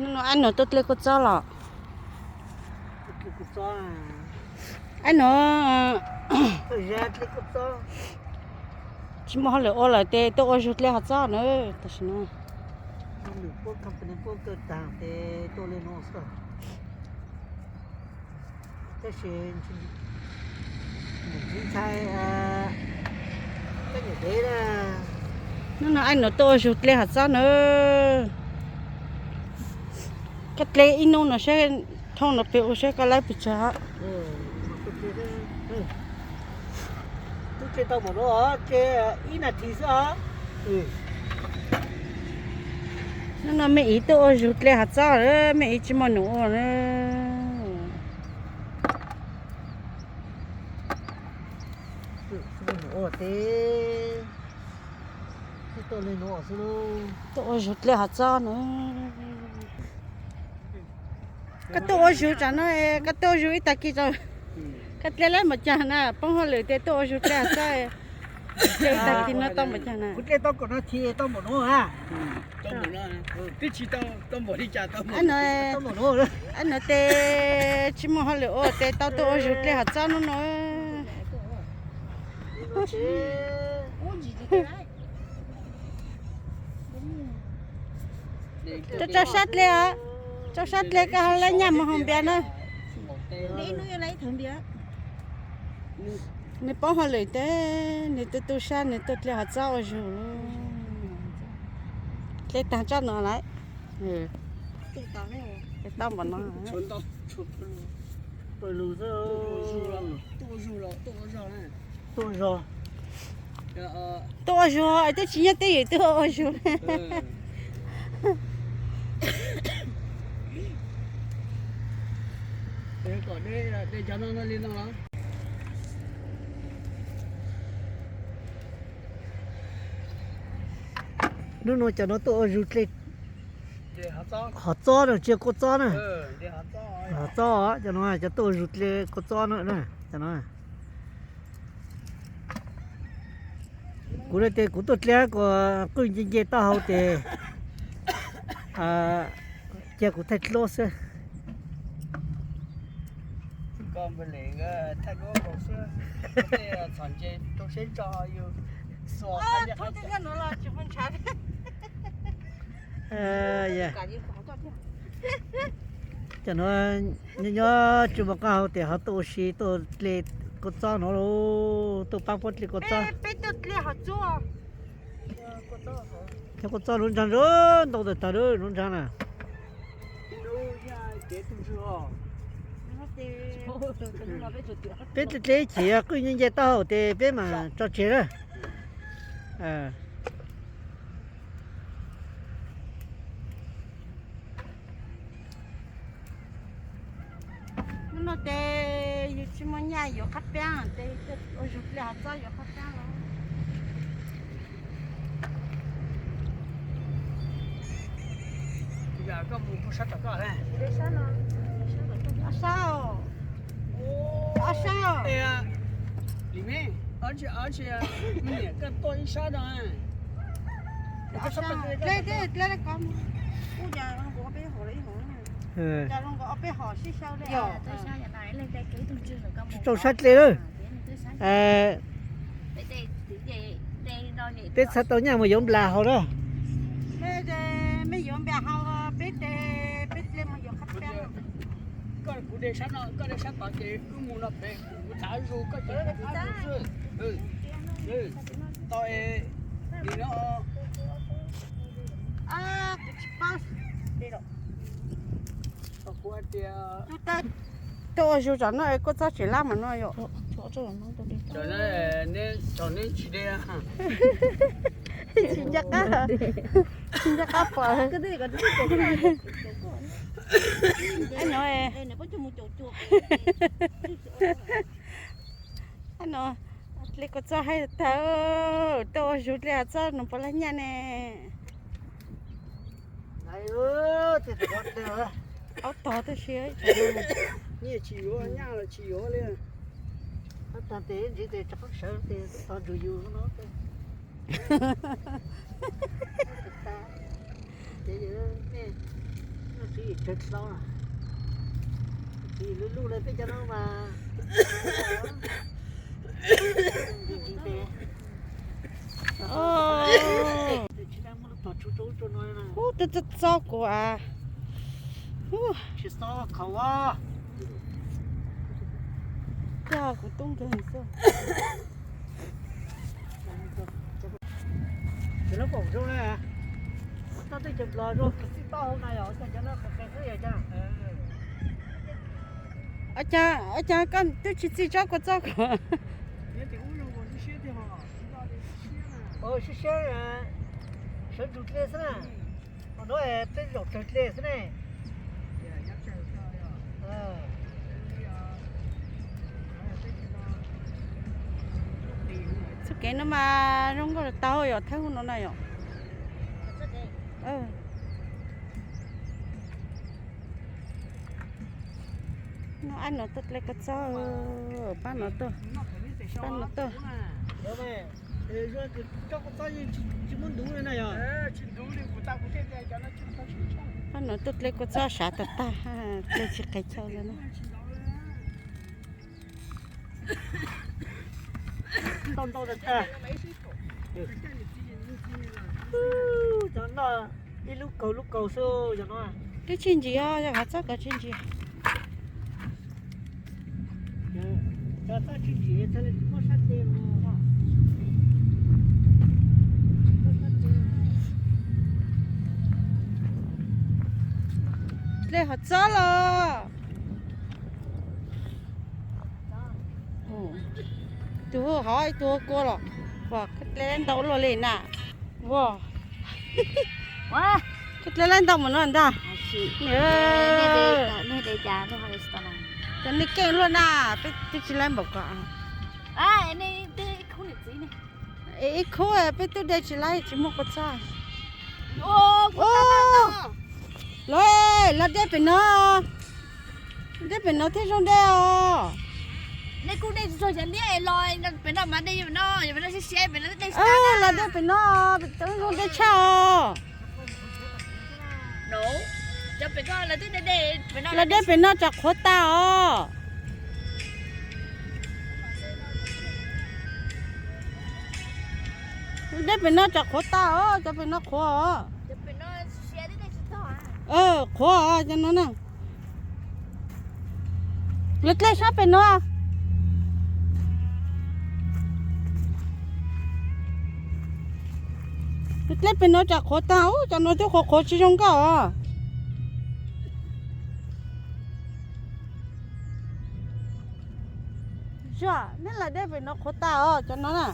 Ab Nuv tuaj dle kua txob los? Ab Nuv, tsis muaj hauj lwm ua lawm ces tuaj ua zug dle hav txob na tam sim no. Hnub no Ab Nuv tuaj ua zug dle hav txob na. Koj dle ib hnub no saib, dhau no pem ua saib koj laib pes tsawg. Hnub no mej ib tuaj ua zug dle hav txob, mej ib tsis muaj num ua na. Tuaj ua zug dle hav txob na. Koj tuaj ua zug tsam no, koj tuaj ua zug ib tag kis, koj dle laib npaum cas na, poob hauj lwm tias tuaj ua zug dle hav txob, dle ib tag kis no tau npaum cas na. Ab Nuv, Ab Nuv tes tsis muaj hauj lwm ua tes tau tuaj ua zug dle hav txob hnub no. Rau rau sab dle os, rau sab dle koj ho laib nyaj mus haus npias na. Nws poob hauj lwm tes nws tu tu sab nws tuaj dle hav txob ua zug. Dle tag tsob no lawm. Tau npaum no. Tuaj ua zug es twb tsis nyob twj ywm twb ua zug. Hnub no cov no tuaj ua zug dle hav txob no, tsis yog kua txob na. Hav txob, cov no cov tuaj ua zug dle kua txob no, cov no. Kuv tias kuv tuaj dle kom qwj nce nce taub hau tes cia kuv thaij duab xwb. Cov no nyob nyob tsis muaj qab hau tes ho tuaj ua si tuaj dle kua txob no lauj, tuaj pab puab dle kua txob. Cov kua txob nuav ntsaa ntau tag tag lauj, nuav ntsaa na. Peb dle ib chim qwj nce nce taub hau tes peb mam tso tseg na. Hnub no tes yus tsis muaj nyaj yuav qab peeb tes ua zug dle hav txob yuav qab peeb los. Ob sab, ob sab. Dle, dle, dle ko. Kuv cas zoo nkaus ob peb hom li, cas zoo nkaus ob peb hom sib sau li. Tsis tau sab dle lawm. Peb txhaj tau nyaj mus yuav nplas haus na. Mej yuav nplas haus, peb tes peb dle mus yuav qab peeb. Koj, kuv de sab no, koj de sab tod ces wb mus no pem, kuv tav zus koj ces koj tav zus xwb. Tau es nim no kuv tsis paub. Tuaj ua zug tsam no es kua txob tseem lab mas no yom. Tsis nco qab, tsis nco qab pom. Ab no, dle kua txob haib tag, tuaj ua zug dle hav txob no puas laj nyaj ne. Aub tog tib si. Nyiaj tsis yuav, nyaj los tsis yuav li. Ab tag tes ntxiv tes rov qab sawv tes tos ntsug yus no. Ces nej, nej Tsis tau, tsis lub lub li peb cov no mas. Ub, twb txob txob kuv as. Tsis txob khaum. Coj kuv tub nkeeg xwb. Ces lub paum zoo na, txoj teb chaws Nplog zoo kawg txij toj hauv na yom, cov no qis qis xwb yom cov. Ua cas koj twb tsis txij tsob kua txob ko? Siab siab, sawv ntsug dlej xwb na. Qhov no peb zaum tsawg dlej xwb ne. Txoj kev no mas zoo nkauj tau yom, thawb hauv no na yom. No, ab no tuaj dlej kua txob, pab no tuaj, pab no tuaj. Pab no tuaj dlej kua txob sav tag tag, dlej tsis qis chaw li na. Ntau ntau tag tag. Cov no ib lub kaus lub kaus xwb cov no. Twb tsis ntsim os, yog qhov txob ko tsis ntsim. Cov txob tsis ntsim txhaj li muab sab tes mus. Dlej hov txob los. Tus hov ib tug kua los. Ua, koj dlej laib ntau luaj li na. Ua, koj dlej laib ntau mus no ntag. Cov nej keej luaj na, peb twb tsis laib npaum ko. Ib khub peb twb de tsis laib, tsis muaj kua txob. Los, los dej pem no. Dej pem no thiaj zoo dej os. Los dej pem no, zoo dej tshaj os. Los dej pem no tsam qhuav tag os. Dej pem no tsam qhuav tag os, cov pem no qhuav os. Qhuav os cov no na. Los dlej sab pem no. Los dlej pem no tsam qhuav tag, cov no twb qhuav qhuav tsis zoo nkauj os. Zam, nej los dej pem no qhuav tag os cov no na.